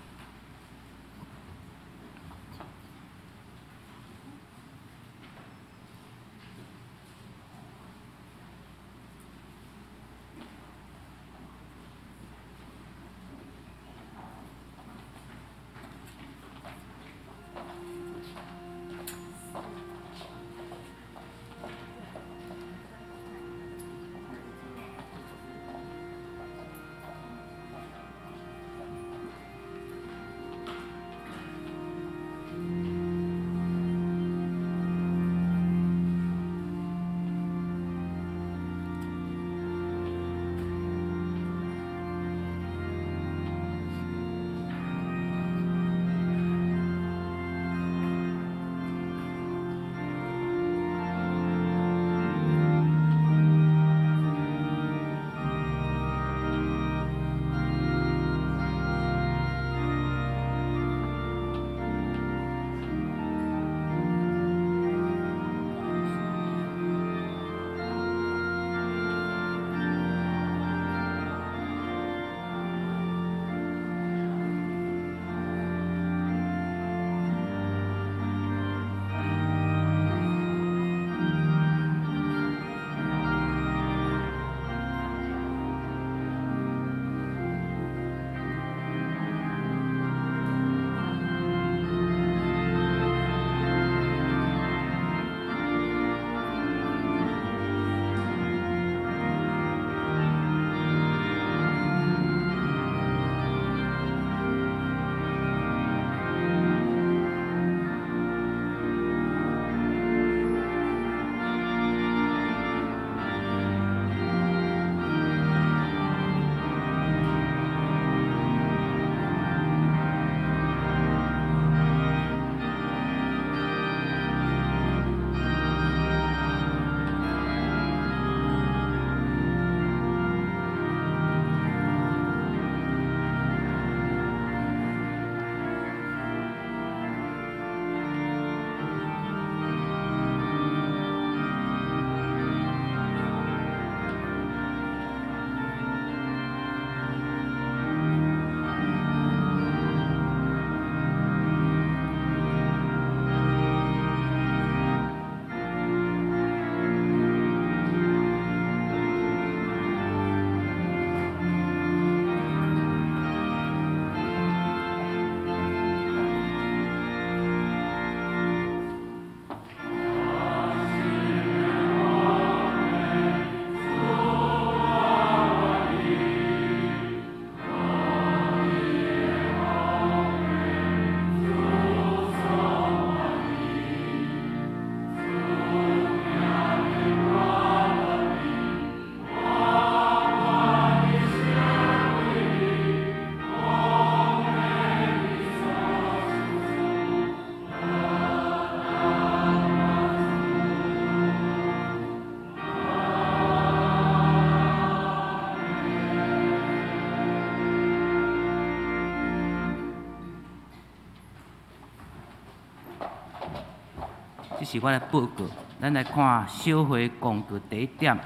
這是我來報告。咱來看小會公告第一點，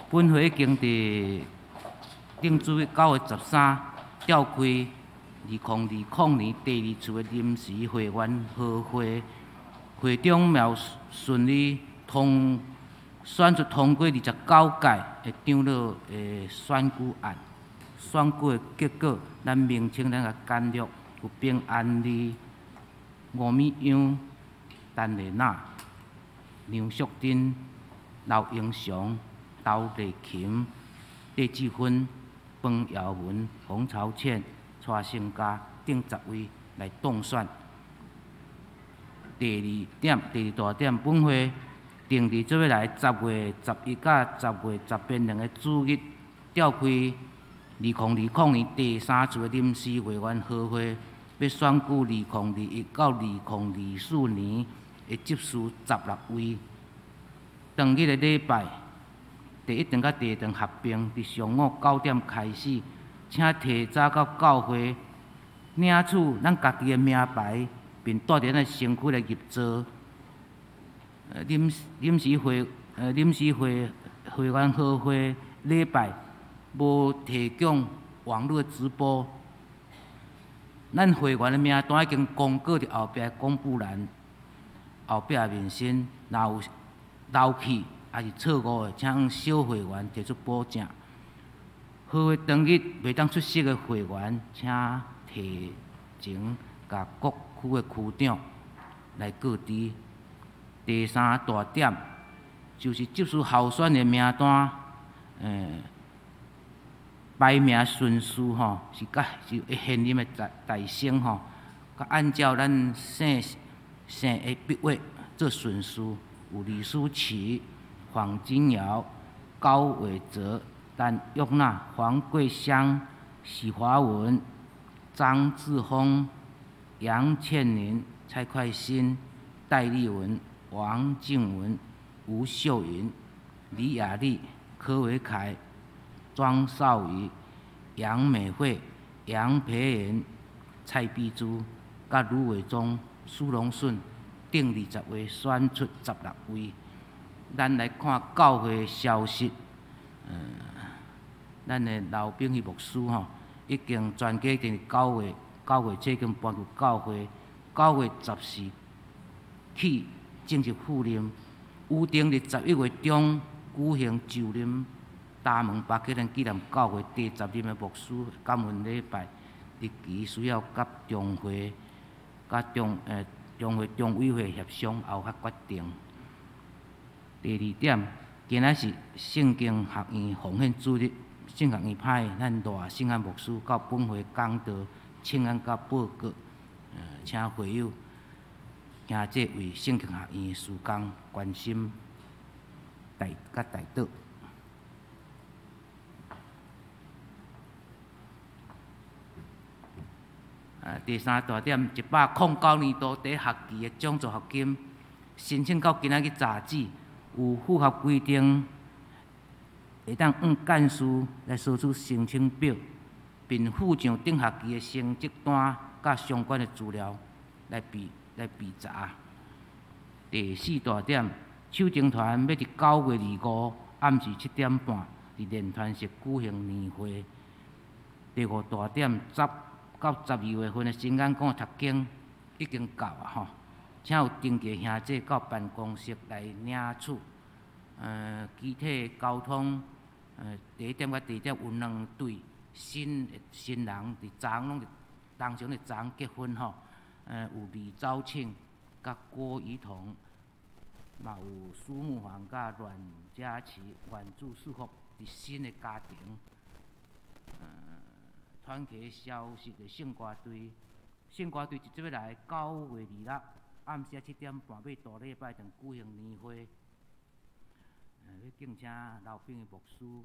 本會已經佇頂主日9月13召開2020年第二次的臨時會員和會，會長苗順利通選出通過29屆的長老的選舉案。選舉的結果，咱名稱咱共簡略有平安利、吳美英、陳麗娜、梁淑珍、劉英雄、劉麗琴、戴志芬、彭耀文、洪朝倩、蔡成家等10位來當選。第二點，第二大點，本會定佇這欲來10月11佮10月10兩个主日，召開2020年第三次的臨時會員和會，欲選舉2021到2024年的執事16位。當日的禮拜，第一場佮第二場合併，佇上午9點開始，請提早到教會領取咱家己的名牌，並帶著咱的身軀來入座。臨時會會員和會禮拜無提供網路直播。咱會員的名單已經公告佇後壁公布欄，後壁面先，若有漏去抑是錯誤的，請小會員提出補正。和會當日袂當出席的會員，請提前共各區的區長來告知。第三大點就是執事候選的名單，排名順序吼是佮是現任的大生吼，佮按照咱姓姓的筆畫做順序，有李書琪、黃金堯、高偉哲、陳玉娜、黃桂香、許華文、張志峰、楊倩玲、蔡快新、戴立文、王靜文、吳秀雲、李雅麗、柯維凱、莊少儀、楊美惠、楊培元、蔡碧珠、佮盧偉忠、蘇榮順等20位選出16位。咱來看教會消息，咱的劉炳熙牧師吼，已經全家佇9月9月初已經搬入教會，9月14起正式赴任，預定佇11月中舉行就任大門巴克蘭紀念教會第十任的牧師感恩禮拜，日期需要佮中會、佮中中會中委會協商後才決定。第二點，今仔是聖經學院奉獻主日，聖學院派咱賴聖安牧師到本會講道、請安佮報告，請會友兄弟為聖經學院事工關心代佮代禱。第三大點，109年度第一學期的獎助學金申請到今仔日截止，有符合規定，會當按幹事來索取申請表，並附上頂學期的成績單佮相關的資料來備查。第四大點，手情團欲佇9月25暗時7點半佇練團室舉行年會。第五大點，10到12月份的新眼光讀經已經到啊吼，請有登記兄弟到辦公室來領取。機體交通，第一點佮第二點有兩對新的新人佇昨昏攏佇當場佇昨昏結婚吼。有李昭慶佮郭怡彤，嘛有蘇木煌佮阮佳琪，願主祝福佇新的家庭。傳奇消息的聖歌隊，聖歌隊這欲來9月26暗時7點半，欲大禮拜堂舉行年會。欲敬請劉炳的牧師，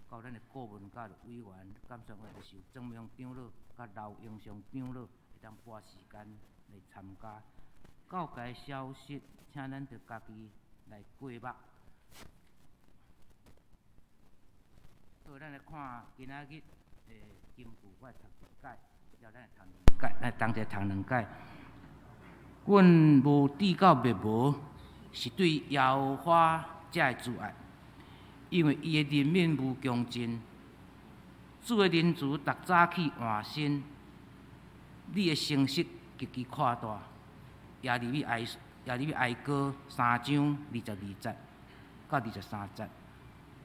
到咱的顧問佮委員，感謝會就是曾明長老佮劉英雄長老，會當撥時間來參加。教界消息，請咱著家己來過目。好，咱來看今仔日的金句，我來讀一解，了咱來讀兩解，來同齊讀兩解。阮無至到滅無，是對耶和華才會慈愛，因為伊的憐憫無窮盡。主的仁慈逐早起換新，你的誠實極其闊大。耶利米哀歌3章22節到23節。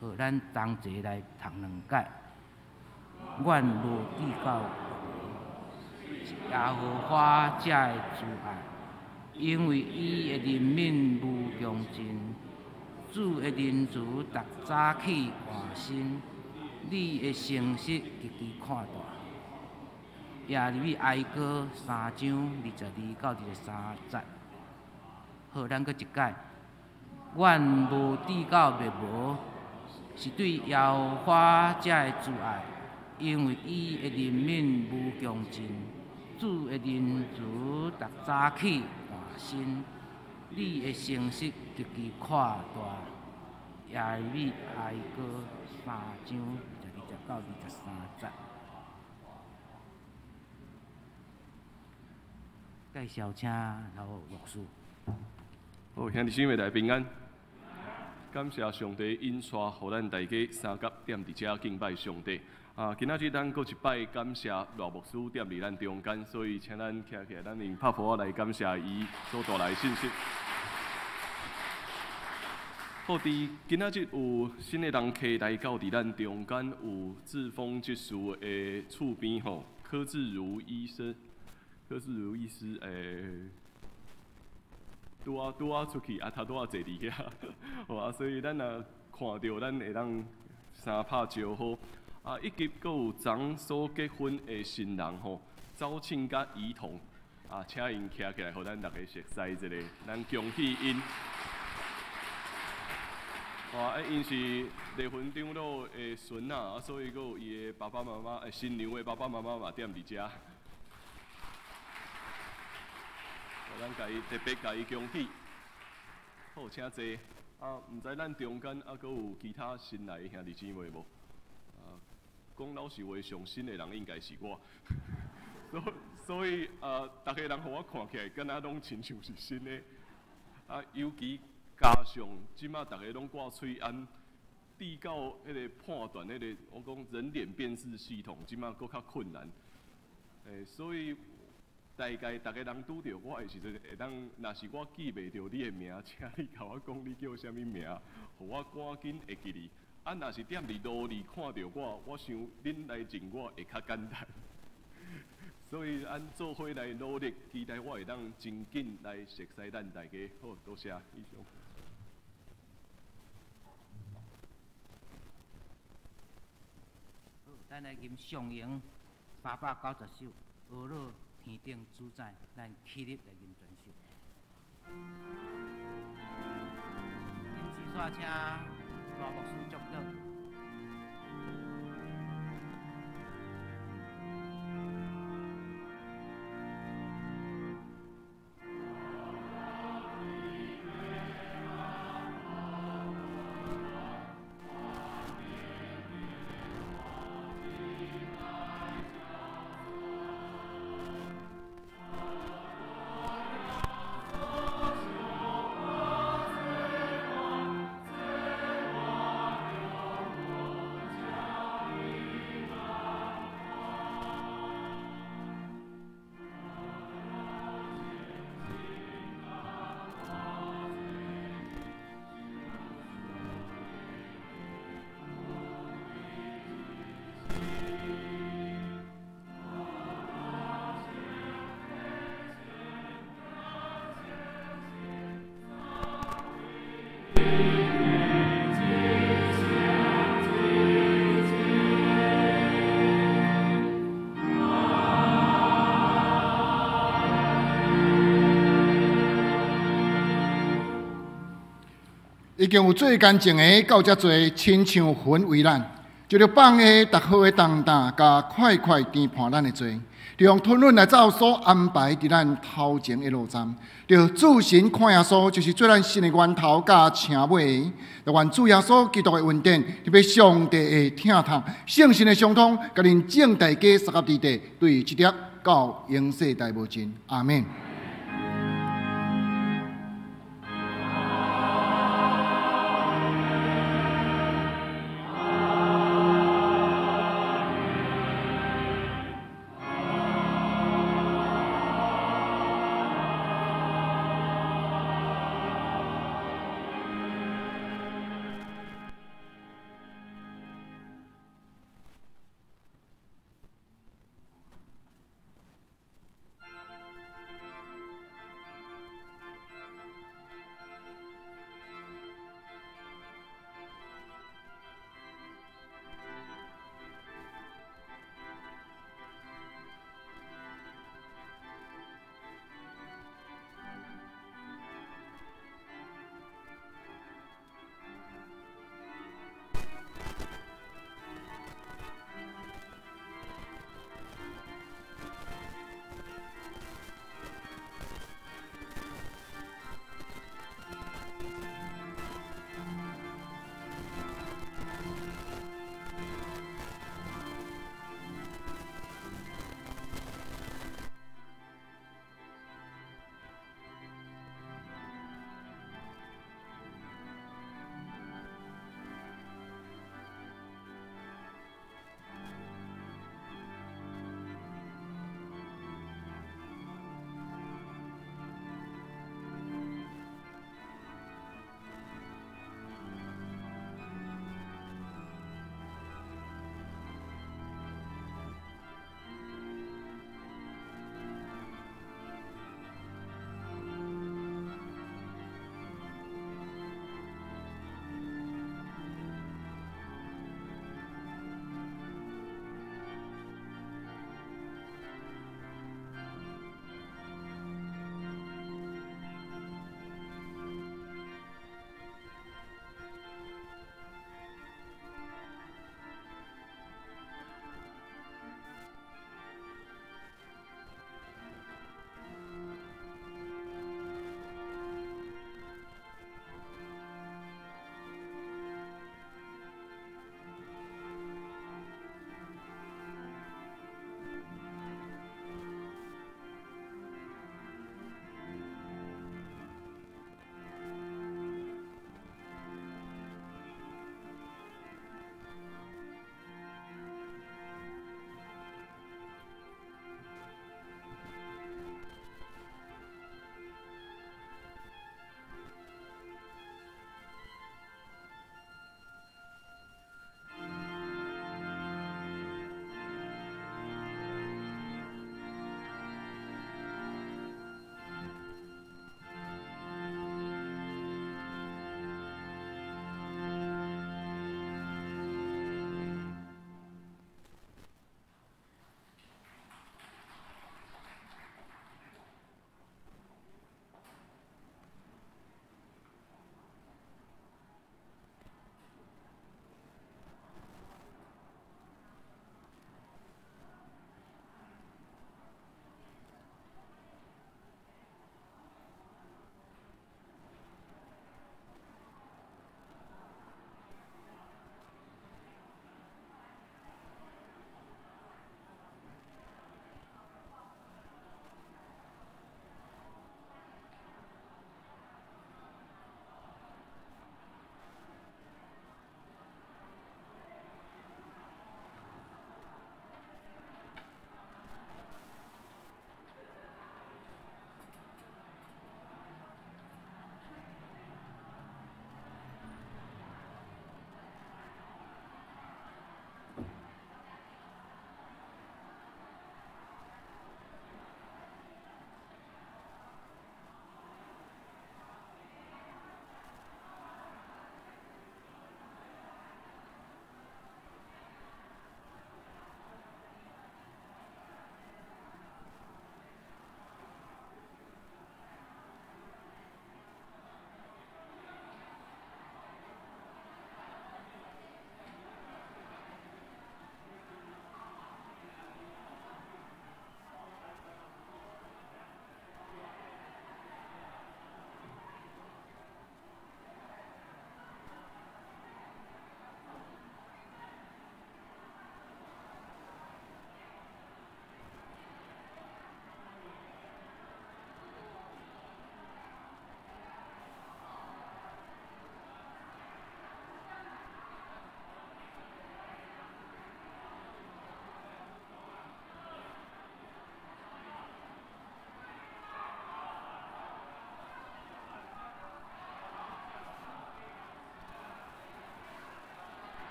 好，咱同齊來讀兩擺。願無計較耶和華才會慈愛，因為伊的憐憫無窮盡。主的仁慈逐早起換新，你的誠實極其闊大。耶利米哀歌3章22到23節。好，咱閣一擺。願無計較滅無，是對耶和華才會慈愛，因為伊的憐憫無窮盡。主的仁慈逐早起換新，你的誠實極其闊大。耶利米哀歌3章22節到23節。介紹請老牧師。好，兄弟姊妹大家平安。感謝上帝引帶，予咱大家三甲踮佇遮敬拜上帝。啊，今仔日咱閣一擺感謝賴牧師踮佇咱中間，所以請咱徛起來，咱用拍噗仔來感謝伊所帶來的信息。好，佇今仔日有新的人客來到佇咱中間，有志峰執事的厝邊吼，柯志如醫生，柯志如醫師，拄仔出去，啊，他拄仔坐佇遐，好啊，所以咱若看著，咱會當相拍招呼。啊，以及閣有昨所結婚的新人吼，周慶佮怡彤，啊，請𪜶徛起來，予咱逐家熟似一下，咱恭喜𪜶。哇，啊，𪜶是麗雲長老的孫仔，啊，所以閣有伊的爸爸媽媽，新娘的爸爸媽媽嘛踮佇遮。咱共伊特別共伊恭喜。好，請坐。啊，毋知咱中間啊，閣有其他新來的兄弟姊妹無？啊，講老實話，上新的人應該是我。所以啊，逐家人予我看起來，敢若攏親像是新的。啊，尤其加上這馬逐家攏掛喙罨，至到彼个判斷彼个，我講人臉辨識系統，這馬閣較困難。所以。大概逐家人拄著我的時陣，會當，若是我記袂著你的名，請你共我講你叫啥物名，予我趕緊會記你。啊，若是踮佇路裡看著我，我想恁來認我會較簡單。所以，咱做伙來努力，期待我會當真緊來熟似咱大家。好，多謝以上。好，咱來吟上詠390首，呵咾天頂主宰，咱起立來吟全首。吟詩煞請賴牧師祝禱。已經有做乾淨的到遮濟，親像雲為咱，就著放下逐好的重擔，共塊塊纏絆咱的罪，著用吞忍來走所安排佇咱頭前的路站。著注神看耶穌，就是做咱信的源頭佮成尾的。願主耶穌基督的恩典，特別上帝的疼痛、聖神的相通，共恁眾大家三甲佇地，對這粒到永世代無盡。阿們。